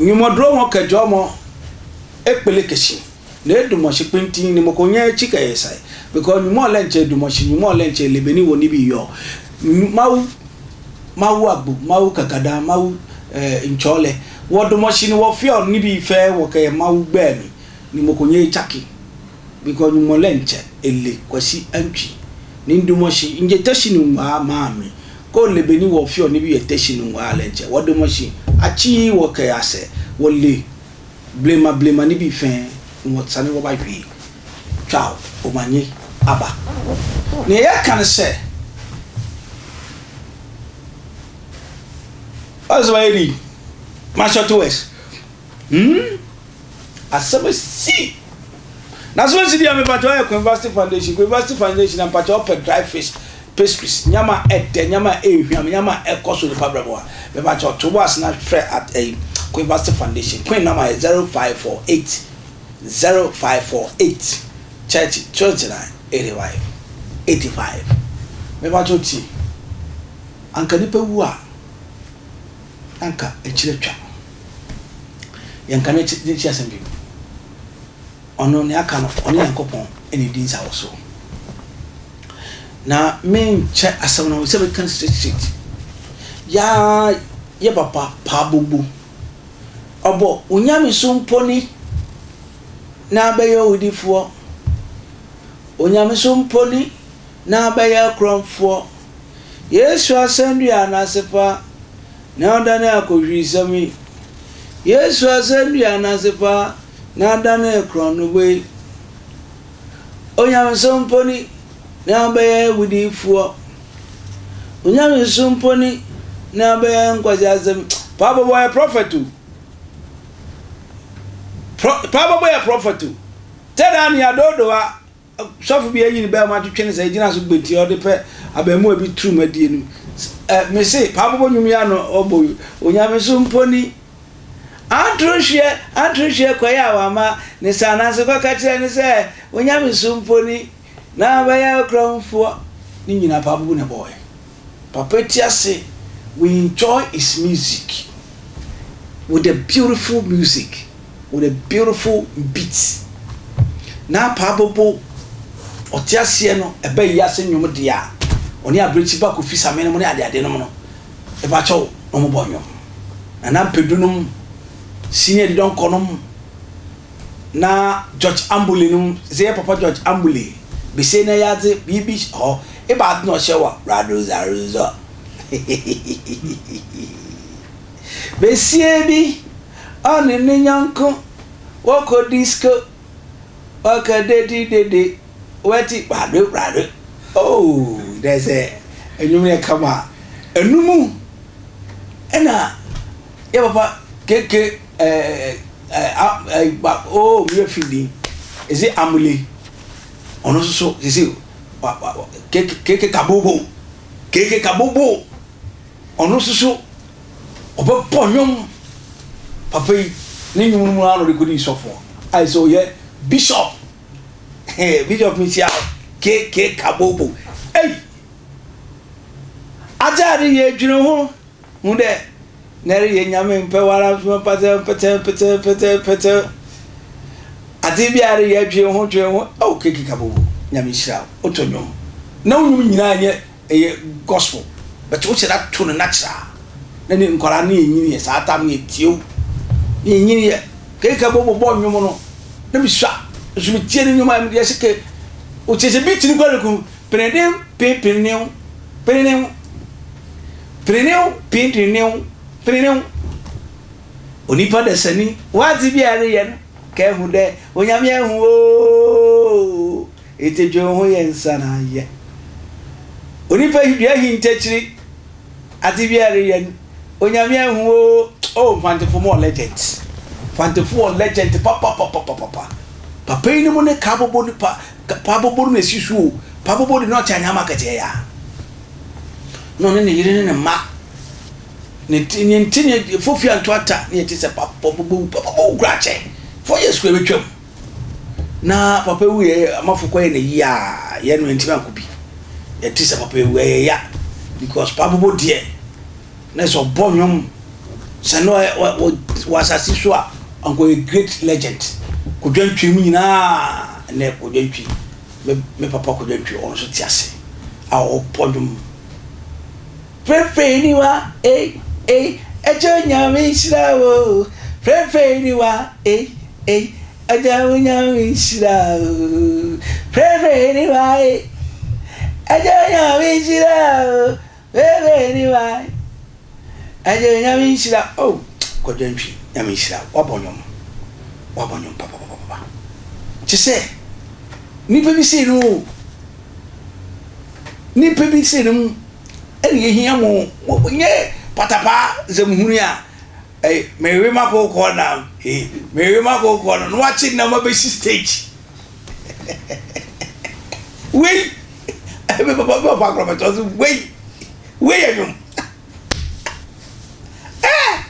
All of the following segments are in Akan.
Nyumɔduro mɔ kɛjɔ mɔ ekpele kɛsi na edumɔsi kpintin ni mɔkɔ nyɛ etsi kɛyɛ sae because nyumɔ lɛ ntsɛ edumɔsi nyumɔ lɛ ntsɛ lebeni wɔ nibi yɔ mawu mawu agbo mawu kakada mawu eh, ntsɔ lɛ wɔ dumɔsi ni wɔ fiɔ nibi fɛ wɔ kɛyɛ mawu gbɛɛ mi ni mɔkɔ nyɛ etsaki because nyumɔ lɛ ntsɛ ele kwasi antwi ni ndumɔsi ndze tɛsi ni ŋua maami ko lebeni wɔ fiɔ nibi yɛ tɛsi ni ŋua lɛ ntsɛ wɔ dumɔsi atsi wɔ kɛyɛ asɛ wɔ le blema blema nibi fɛn wɔ sani wɔ ba hwie twa omanye aba nea yɛka no sɛ ɔsɛ wɔyɛ di mahyɛ west asɛm si na asɛm si deɛ mepakyɛ ɔyɛ Queen Foundation. Queen Foundation na mpakyɛ ɔpɛ dry fish pastries, nyama ɛdɛ, nyama ɛhwam, nyama ɛkɔ so nipa brɛ bɔ a, mepakyɛ ɔto bɔ asena frɛ at ɛyi Queen Foundation. Queen number yɛ 0548 0548 30 29 85 85. Mepakyɛ tie, anka nipa wu a, anka akyire twa yɛnka n'akyi asɛm bi. Ɔno nea aka no, ɔne Nyankopɔn ɛna edi nsa wɔ so. Na menkyɛ asɛm no sɛ meka straight straight. Yaa yɛ papa paa bobo ɔbɔ onyame so mponi na abɛyɛ owudifoɔ, onyame so mponi na abɛyɛ korɔmfoɔ. Yesu asɛnnua n'ase pa na ɔdane akɔhwisɛm yi. Yesu asɛnnua n'ase pa na adane korɔnobɔ yi. Onyame so mponi na abɛyɛ awudifoɔ, onyame so mponi na abɛyɛ nkwasi asɛm. Paa bobo yɛ prophet o. Paa bobo yɛ prophet o. Tɛda ne adodo a sɔfo bi ayi ne bɛrima atwetwe ne sɛ gyina so gbeti ɔde pɛ abɛɛmoa bi turum adie no. Ɛ mese paa bobo nnwom yi ano ɔbɔ yi onyame so mponi antorohweɛ antorohweɛ kɔyɛ a wama ne sa nanso kɔka kyerɛ ne sɛ onyame so mponi na bɛyɛ korɔmfoɔ ne nyinaa paa bobo na ɛbɔɔɛ. Papa ti ase, we enjoy his music with a beautiful music, with a beautiful beat. Na paa bobo ɔte aseɛ no, ɛbɛ yi ase nnwom deɛ a ɔne abirekyi ba Kofi Same no mu ne adeade nom no, ɛba kyɛw na ɔmo bɔ nnwom. Nana Mpedu nom, Senior Didɔnkɔ nom, na George Ambule nom, sɛ yɛ papa George Ambule bese na yɛadze biribi hɔ eba ade na ɔhyɛ wɔ rado zarozɔ besie bi ɔne ne nyɔnko wɔkɔ disco, wɔkɔ dedi dede wɔati rado rado. Oh, dɛ sɛ ɛnwom yɛ kama ɛnumu ɛna yɛ papa keke ɛɛ ɛɛ ba oh, mi yɛ fi din ɛsɛ amule ɔno nso so sisi wa wa keke keke kabobo keke kabobo ɔno nso so ɔbɛbɔ nnwom. Papa yi ne nnwom no mu ara na ɔde kɔdi sɔfoɔ ayɛ sɛ ɔyɛ bishop. Bishop mi hyia keke kabobo ei agyaade yɛ dwene ho hu dɛ na ɛreyɛ nyame mpɛ wara pɛtɛ pɛtɛ pɛtɛ pɛtɛ pɛtɛ ade bi a ɛreyɛ dwene ho dwene ho. Oh, keke kabobo, nyame hyira wo, wotɔ nnwom na wo nnwom nyinaa nyɛ ɛyɛ gospel, but wohyɛ da to no natural na ne nkwadaa ne yɛnyini yɛ saa tam ne yɛtie ne yɛnyini yɛ. Keke kabobo bɔ nnwom no na mesua nso metie ne nnwom a mede yɛsɛ ke wotie sɛ beat no kora rekum peneden penpenew penenew penenew penpenew penenew onipa dasani wadze bi a ɛreyɛ no ka ehu dɛ onyame ehu ooo eti dwe ho yɛ nsa na ayɛ onipa dua hintakyiri adze bi a ɛreyɛ no onyame ehu ooo. Oh, Mfantefo mo wɔ legend, Mfantefo wɔ legend papapapapapa. Papa yi ne mu ne ka bobo nipa pa bobo no na esi so o. Pa bobo de na ɔte anyama kɛseɛ ya na ɔne ne yere ne ne mma ne ti ne nti ne fofi anto ata ne yɛte sɛ papa bobo wu. Papa bobo wu kura kyɛ 4 years kura betwam na papa wu yɛ amafo kɔ yɛ ne yie a yɛ no ntumi akɔ bi. Yɛte sɛ papa wu ɛyɛ ya because papa bobo deɛ na sɛ ɔbɔ nnwom. Sɛ na ɔyɛ wɔ asase so a, anka ɔyɛ great legend. Kodwo Antwi mu nyinaa, ɛnɛ Kodwo Antwi, me me papa Kodwo Antwi, ɔno nso te ase a ɔbɔ nnwom. Frɛfrɛ ni wa, ei, ei, ɛkyɛ Onyame nhyira wo. Frɛfrɛ ni wa, ei, ei, ɛkyɛ Onyame nhyira wo. Frɛfrɛ ni wa, ei, ɛkyɛ Onyame nhyira wo. Frɛfrɛ ni wa, ɛkyɛ Onyame nhyira oh, Kwadwo Antwi, Nyame nhyira wo, wabɔ nnwom, wabɔ nnwom papapapapa. Kyɛ sɛ, nnipa bi sei no o. Nnipa bi sei no mu ɛna yɛhia mo, nyɛ patapaa nsɛmhunu a, ɛy, mewe m'akokɔ nam, ee, mewe m'akokɔ nam, na wakye nam abɛsi stage. Wei, me papa, me papa akorɔmɛtɔ ɔse wei, wei yɛ nwom. Eh,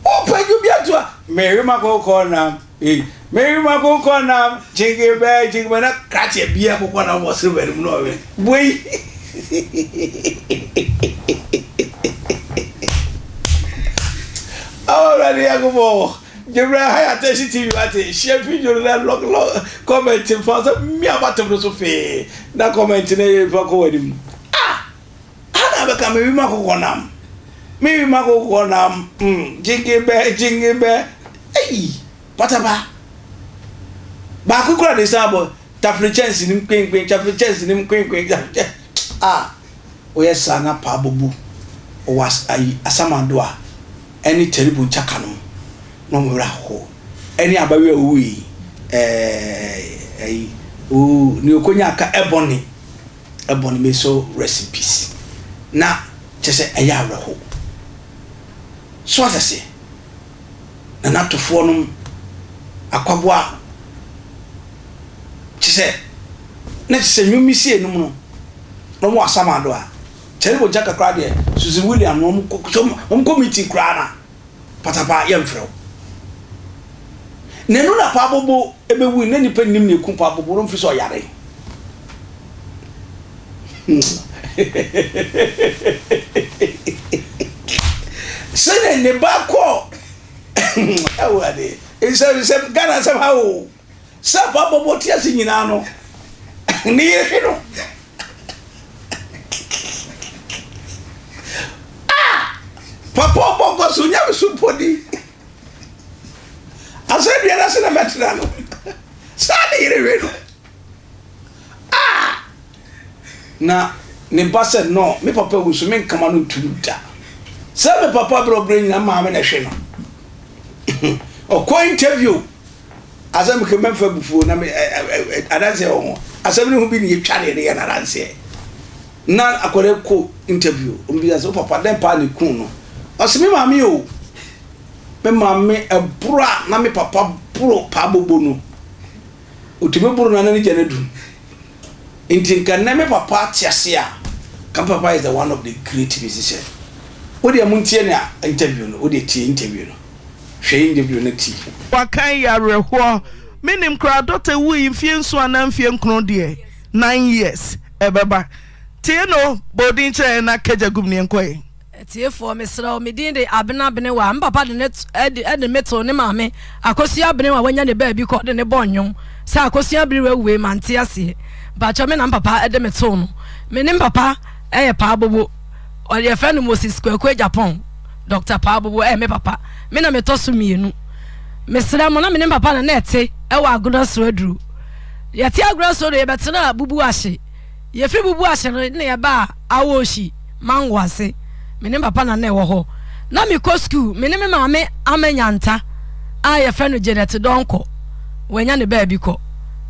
wopɛ dwom bi ato a, mewe m'akokɔ nam, ee, mewe m'akokɔ nam, kyenge bɛɛ, kyenge bɛɛ, na krakye bi akokɔ nam wɔ silver no mu na ɔwe. Wei. Awurade Nyankopɔn. Gyebrɛ high attention TV wate share video no na log log comment fa sɛ mmea button no so fee na comment no yɛ fa kɔ w'anim ah ana bɛka me wima kokɔ nam me wima kokɔ nam mm jingi bɛ jingi bɛ ei pataba baako kura de san bɔ tafere kyɛnse nim kwenkwen tafere kyɛnse nim kwenkwen tafere ah woyɛ saa na paa bobu wɔ ayi asamando a ɛne Teribu nkyaka no na wɔn werɛ ahow, ɛne abayewa a owui yi, ɛɛ, ɛyi, oo, nea okonya ka Ebony, Ebony, may soul rest in peace. Na kyerɛ sɛ ɛyɛ awerɛhow. So ate aseɛ? Na n'atofoɔ nom, akwaboa, kyerɛ sɛ, na kyerɛ sɛ nnwom yi sie nom no, na wɔn wɔ asamando a. Kyɛre bɔ gyaka koraa deɛ Susan William no wɔn kɔ wɔn kɔ meeting koraa na patapaa yɛnfrɛ wo. Na ɛno na Paabobo ɛbɛwui na nipa nnim nea ɛku Paabobo no mfiri sɛ ɔyare. Sɛdeɛ ne ba kɔ Awurade nsɛm nsɛm Ghana nsɛm ha o sɛ Paabobo te ase nyinaa no ne yere hwe no. Ah! Papa ɔbɔ nkɔ so nyame so mpo di. Asɛnnua no ase na mɛtena no. Saa ne yere hwɛ no. Ah! Na ne ba sɛ no, me papa wu so menkama no ntum da. Sɛ me papa berɛ ɔbrɛ nyina maame na ɛhwɛ no. Ɔkɔ interview. Asɛm ke mɛmfa abufuo na me adanseɛ wɔ ho. Asɛm no ho bi ne yɛtwa deɛ de yɛ no adanseɛ. Na akwadaa kɔ interview, ɔmbisa sɛ wo papa dɛn paa na ɛkuu no? Ɔse me maame o, me maame ɛboro a na me papa boro paa bobo no, ɔtumi boro no a na ne gya no adum. Nti nka nnɛ me papa te ase a, nka me papa is the one of the great musician. Wo deɛ montie nea interview no, wo deɛ tie interview no. Hwɛ interview no tie. Wakan yɛ awerɛhoɔ. Menim koraa dɔkta wuui mfie nson anaa mfie nkron deɛ nine years ɛbɛba. Tie no bɔ odin kyerɛ yɛn na kagya gum ne yɛnkɔ yɛn. Atiefoɔ, mesrɛ wo, me din de Abena Abenewa. Me papa de ne de me too ne maame Akosua Abenewa a wanya ne baabi kɔ de ne bɔ nnwom sɛ Akosua Aberewa awue mante aseɛ. Mpakyɛw me na me papa de me too no. Me ne me papa yɛ paa bobo. Yɛfrɛ no Moses Kwaku Agyapong. Doctor Paa Bobo ɛyɛ me papa. Me na metɔ so mmienu. Mesrɛ mo, na me ne me papa na na ɛte ɛwɔ Agona so aduru. Yɛte Agona so no, yɛbɛtenaa Bubuahye. Yɛfiri Bubuahye no na yɛbaa Awohyi, Mango ase. Me ne me papa na na ɛwɔ hɔ. Na mekɔ sukuu, me ne me maame Ama Nyanta a yɛfrɛ no Janet Donkor. Wanya ne baabi kɔ.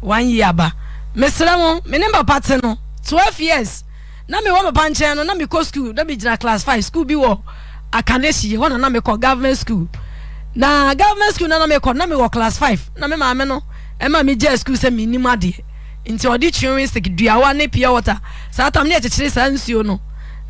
One year aba. Mesrɛ mo, me ne me papa te no, 12 years. Na mewɔ papa nkyɛn no, na mekɔ sukuu, na megyina class five, sukuu bi wɔ Akaneshie, hɔ na na mekɔ, government school. Na government school na na mekɔ, na mewɔ class five, na me maame no ɛma megyaa sukuu sɛ mennim adeɛ. Nti ɔde chewing stick, duawa ne pure water, saa tam ne yɛkyekyere saa nsuo no,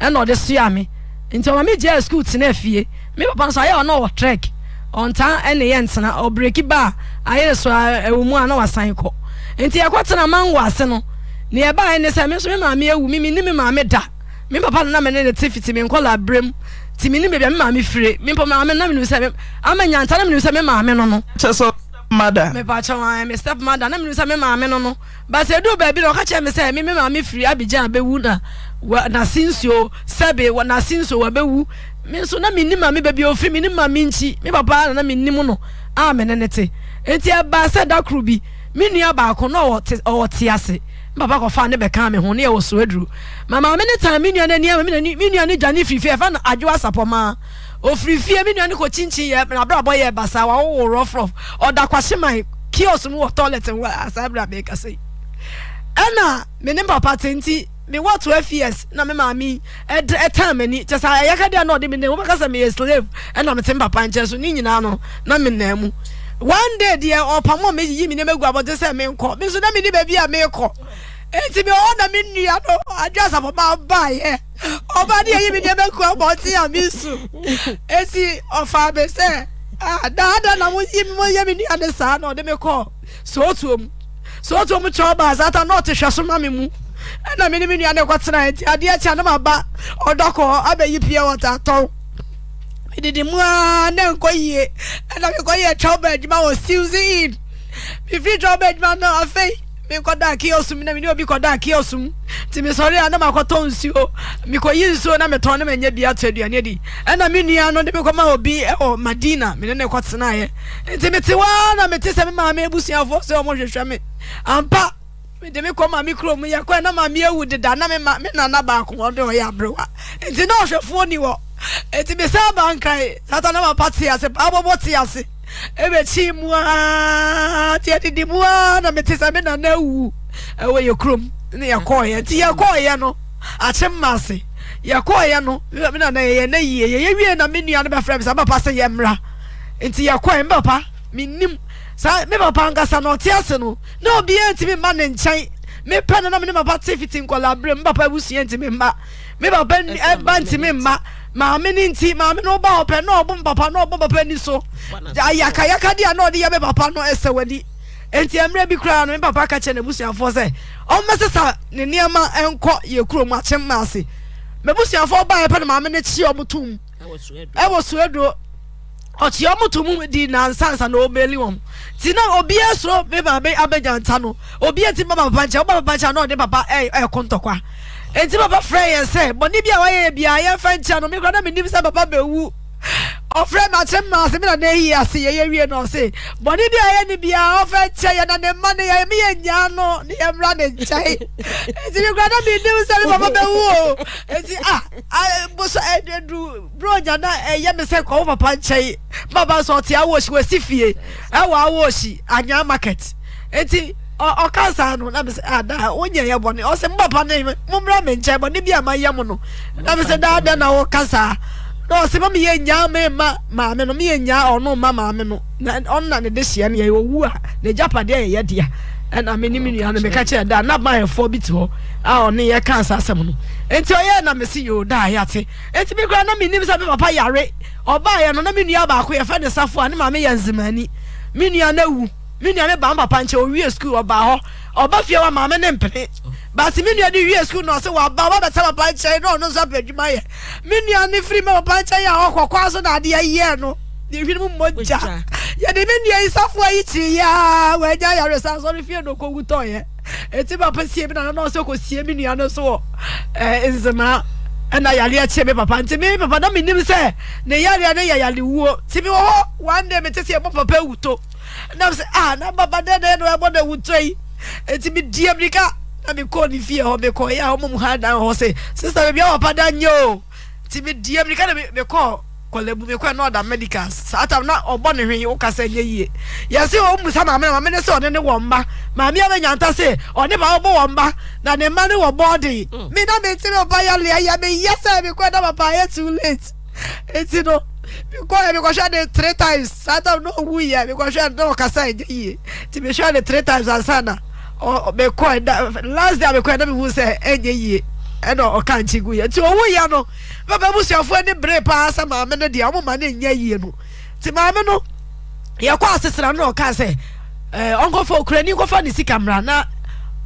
ɛna ɔde soa me. Nti ɔma megyaa sukuu tenaa fie. Me papa nso ayɛ a na ɔwɔ trek, ɔntaa ɛne yɛn ntena, ɔbreki ba a, ayere so a ɛwɔ mu a na wasan kɔ. Nti yɛkɔtena mango ase no, Nea ɛbae ne sɛ, me nso me maame awu, me minni me maame da. Me papa na na me ne no te fiti me nkwadaa-berem. Nti mennim baabi a me maame fire. Me mpo maame no na menim sɛ me ama nyanta na menim sɛ me maame no no. Kyerɛ sɛ wo step mother. Mepakyɛw ae me step mother na menim sɛ me maame no no. But ɛduu baabi no ɔka kyerɛɛ me sɛ me me maame firi Abidjan abɛwu na wa n'ase nsuo sɛbe wɔ n'ase nsuo wabɛwu. Me nso na mennim maame baabi a ɔfiri mennim maame nkyi me papa ara na na menim no a me ne no te. Nti ɛbaa sɛ da koro bi me nua baako na ɔwɔ te ɔwɔ te ase. Me papa kɔfaa no bɛkaa me ho na yɛwɔ Soaduru. Ma maame no tan me nua no ani ama me nani me nua no dwane firii fie yɛfrɛ no Adwo Asapɔmaa. Ɔfirii fie me nua no kɔkyinkyin yɛ n'abrabɔ yɛɛ basaa wawowo rɔfrɔf ɔda Kwahyeman kiosk mu wɔ toilet ho a saa berɛ a merekasa yi. Ɛna me ne me papa te nti mewɔ 12 years na me maame yi ɛtan m'ani kyɛ sɛ ayɛyɛkadeɛ a na ɔde me nam wobɛka sɛ meyɛ slave ɛna mete me papa nkyɛn so ne nyinaa no na menam mu. One day deɛ ɔpamo me yiyi me nneɛma gu abɔnten sɛ menkɔ me nso na menni baabi a merekɔ. Enti mewɔ hɔ na me nua no Adwo Asafo-Mah baeɛ. Ɔba ne yɛyi me nneɛma gu abɔnten a mesu. Enti ɔfaa me sɛ, ah, na adɛn na moyi moyɛ me nua no saa? Na ɔde me kɔɔ sootuo mu. Sootuo mu kyɛw baa saa ta na ɔte hwɛ so ma me mu. Ɛna me ne me nua no kɔtenaeɛ. Nti adeɛ kye a na maba ɔdɔkɔ abɛyi pure water atɔn. Medidi mu ara na ɛnkɔ yie. Ɛna mekɔyɛɛ kyɛw baa adwuma wɔ Suzy Inn. Mefiri kyɛw baa adwuma no afei Mekɔdaa kiosk mu na me ne obi kɔdaa kiosk mu. Nti mesɔre a na makɔtɔ nsuo. Mekɔyi nsuo na metɔn na manya bi atɔ aduane adi. Ɛna me nua no de me kɔmaa obi wɔ Madina, me ne no kɔtenaeɛ. Nti mete hɔ ara na mete sɛ me maame abusuafoɔ sɛ wɔhwehwɛ me. Ampa, mede me kɔ maame kurom. Yɛkɔɛ na maame awu deda na me ma me nana baako ɔno deɛ ɔyɛ aberewa. Nti na ɔhwɛfoɔ ni hɔ. Nti mesan baa Nkran. Saa ta na papa te ase, paa bɔbɔ te ase. Ɛbɛkyii mu ara nti ɛdidi mu ara na mete sɛ me nana awu ɛwɔ yɛ kurom ne yɛkɔɔyɛ nti yɛkɔɔyɛ no akyem ma ase yɛkɔɔyɛ no me nana yɛyɛ na yie yɛyɛ wie na me nua no bɛfrɛ me sɛ papa sɛ yɛmmra nti yɛkɔɛ me papa menim saa me papa ankasa na ɔte ase no na obiara ntumi mma ne nkyɛn mepɛ no na me ne papa te fiti nkɔla berɛ me papa abusua ntumi mma Me papa nni ɛba ntumi mma maame no nti maame no ba ɔpɛ na ɔbɔ me papa na ɔbɔ papa ani so ayakayaka deɛ na ɔde yɛ me papa no ɛsɛ w'ani nti mmerɛ bi koraa no me papa ka kyerɛ n'abusuafoɔ sɛ ɔmmɛsesa ne nneɛma nkɔ yɛ kurom akyem ase m'abusuafoɔ baeɛ pɛ na maame no kye ɔmo tom ɛwɔ suaduro ɔkye ɔmo to mu di nansa ansa na ɔbɛli wɔn ti na obiara suro me maame abɛnya nta no obiara ti ma papa nkyɛn ɔba papa nkyɛn na ɔde papa ɛɛko ntɔkwa eti papa frɛ yɛn sɛ bɔne bi a wayɛ yɛ biara yɛmfa nkyɛn no me koraa na menim sɛ papa bɛwu ɔfrɛ me akyerɛ me ase me na na eyi ase yɛyɛ wie na ɔse bɔne bi a yɛyɛ ne biara ɔfɛ nkyɛn yɛ na ne mma ne yɛ me yɛ nyaa no ne yɛ mmra ne nkyɛn eti me koraa na menim sɛ me papa bɛwu o eti ah boso ɛduru Buronya na ɛyɛ me sɛ kɔ wo papa nkyɛn. Papa nso ɔte Awohyi, wasi fie ɛwɔ Awohyi, Anyaa market. Enti ɔka saa no na me sɛ ah daa wonyɛ yɛ bɔne. Ɔsɛ mo papa ne mo mmra me nkyɛn bɔne bi a mayɛ mo no. Na me sɛ daa dɛn na woka saa. Na ɔsɛ ma meyɛ nyaa me mma maame no, meyɛ nyaa ɔno mma maame no. Na ɔno na ne de hyeɛ no yɛ owu a n'agyapadeɛ yɛ yɛ dea. Ɛna me ne me nua no meka kyerɛ daa na mayɛfoɔ bi te hɔ a ɔne yɛ kaa saa asɛm no. Enti ɔyɛɛ na me se yoo daa yɛate. Enti me koraa na mennim sɛ me papa yare. Ɔbaeɛ no, na me nua baako, yɛfrɛ no Safo a ne maame yɛ Nzemani. Me nua no awu. Me nua no baa me papa nkyɛn, ɔwiee sukuu, ɔbaa hɔ. Ɔba fie hɔ a, maame no mpene. But me nua no wiee sukuu no, ɔse waba, wabɛtena papa nkyɛn na ɔno nso apɛ adwuma ayɛ. Me nua no firi me papa nkyɛn a ɔkɔ kwan so na adeɛ yɛɛ no, ne hwene mu mogya. Yɛde me nua yi Safoa yi kyeeɛ ara, wannya ayaresa, asɔre fie na ɔkɔwu tɔeɛ. Eti papa sie me nana na ɔsɛ kɔsie me nua no nso wɔ eh, Nzemaa. Ɛna yareɛ kyee me papa nti me papa na menim sɛ ne yareɛ no yɛ yarewuo. Nti mewɔ hɔ one day mete sɛ yɛbɔ papa awuto. Na sɛ ah na papa dɛn na ɛyɛ na ɛbɔ no awuto yi. Nti medie mirika na mekɔɔ ne fie hɔ mekɔɔ yɛ a wɔn mu ha dan hɔ sɛ sista baabi a papa da nyɛ o. Nti medie mirika na mekɔɔ Korle-Bu mekɔɛ na ɔda medicals saa tam na ɔbɔ ne hwen woka sɛ nyɛ yie yɛse ɔmmusa maame na maame ne sɛ ɔne ne wɔ mma maame abɛnya nta se ɔne papa bɔ wɔ mma na ne mma ne wɔ boarding mm. Me na mente me papa yɛ yɛ meyɛ sɛ mekɔɛ na papa ayɛ too late nti no mekɔɛ mekɔhwɛ ne three times saa tam na ɔwu yɛ mekɔhwɛ na ɔkasa ɛnyɛ yie nti mehwɛ ne three times ansa na mekɔɛ last day a mekɔɛ na mehu sɛ ɛnyɛ yie ɛna ɔka nkyi gu yɛ nti ɔwu yɛ no Papa abusuafoɔ ani beree paa sɛ maame no deɛ wɔn ma no nyɛ yie no. Nti maame no yɛkɔ asesena no na ɔkaa sɛ ɛɛ ɔnkɔfa okurani nkɔfa ne sika mmra na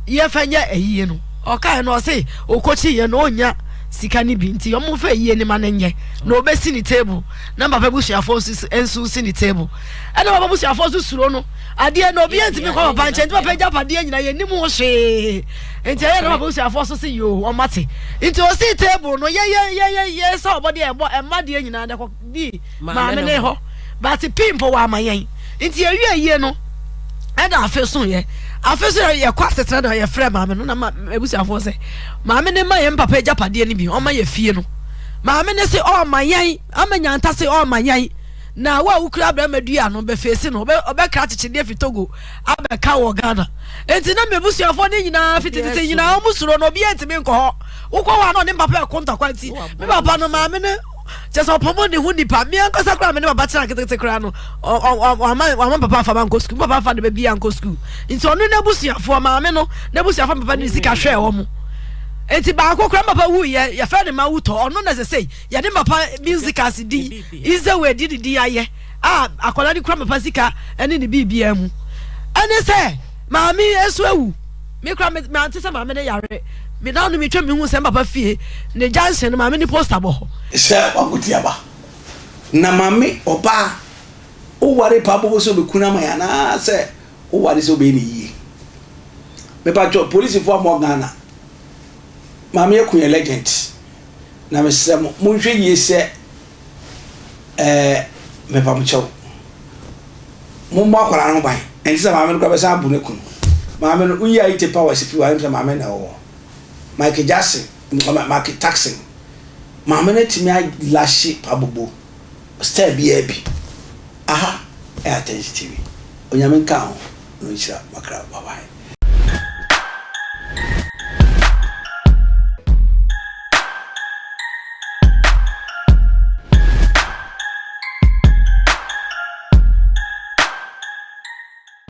yɛfa nyɛ ayie no. Ɔkaeɛ no ɔse ɔkɔkyi yɛ no ɔnya sika no bi nti ɔmo nfa ayie no ma no nyɛ na ɔbɛsi ne table na papa abusuafoɔ nso nso nsi ne table ɛna papa abusuafoɔ nso suro no adeɛ na obiara ntumi kɔ papa nkyɛn nti papa agyapadeɛ nyina yɛnim ho hwee nti ɛyɛ na papa abusuafoɔ nso se yoo ɔmo ate nti ɔsi table no yɛ yɛ yɛ yɛ yɛ sɛ ɔbɔ deɛ ɛbɔ ɛma deɛ nyinaa na ɛkɔ di maame ne hɔ but pii mpo wɔ ama yɛn nti yɛwie yie no ɛna afe so yɛ afe so yɛ kɔ asetena na yɛfrɛ maame no na ma abusuafoɔ sɛ maame ne ma yɛn papa agyapadeɛ no bi ɔma yɛ fie no maame ne se ɔma yɛn ama nyanta se ɔma yɛn na wo a wokura abrama dua no bɛfeesi no ɔbɛkra kyekyedeɛ fi Togo abɛka wɔ Ghana nti na mebusuafoɔ no nyinaa fitititi nyinaa ɔmo suro no obiara ntumi nkɔ hɔ wokɔ hɔ a na ɔne papa ɛko ntɔkwa nti me papa no maame ne Kyerɛ sɛ ɔpamo ne ho nipa. Me ankasa koraa me ne papa tena ketekete koraa no, wama wama papa afa ma nkɔ sukuu. Papa afa ne ba bi ankɔ sukuu. Nti ɔno n'abusuafoɔ, maame no n'abusuafoɔ papa ne sika hwɛɛ wɔn. Nti baako koraa papa wuiɛ, yɛfrɛ ne ma wutɔ. Ɔno na sɛ sɛ yɛde papa musicals din, Izewe di ne din ayɛ a akwadaa no kura papa sika ne ne biribiara mu. Ɛne sɛ maame nso awu. Me koraa me mante sɛ maame no yare. Me da no metwa me hu sɛ papa fie ne junction no maame ne poster bɔ hɔ. Sɛ wakote aba na maame ɔbaa wo ware paa bobo sɛ ɔbɛku no ama yɛ anaa sɛ wo ware sɛ wobɛyɛ no yie. Mepatwɔ polisifoɔ a mowɔ Ghana maame aku yɛ legend na mesrɛ mo monhwɛ yie sɛ Ɛɛ, mepa mo kyɛw. Mommɔ akwadaa no ho ban. Ɛnte sɛ maame no koraa bɛsan abu ne kunu. Maame no, woyi Ayite Powers fi hɔ a, ɛne sɛ maame na ɛwɔ hɔ. Michael Jackson, Michael Jackson. Maame no atumi alahye pabobo style biara bi. Aha ɛyɛ Attention TV. Onyame nka ho na ɔnhyira makra. Bye bye.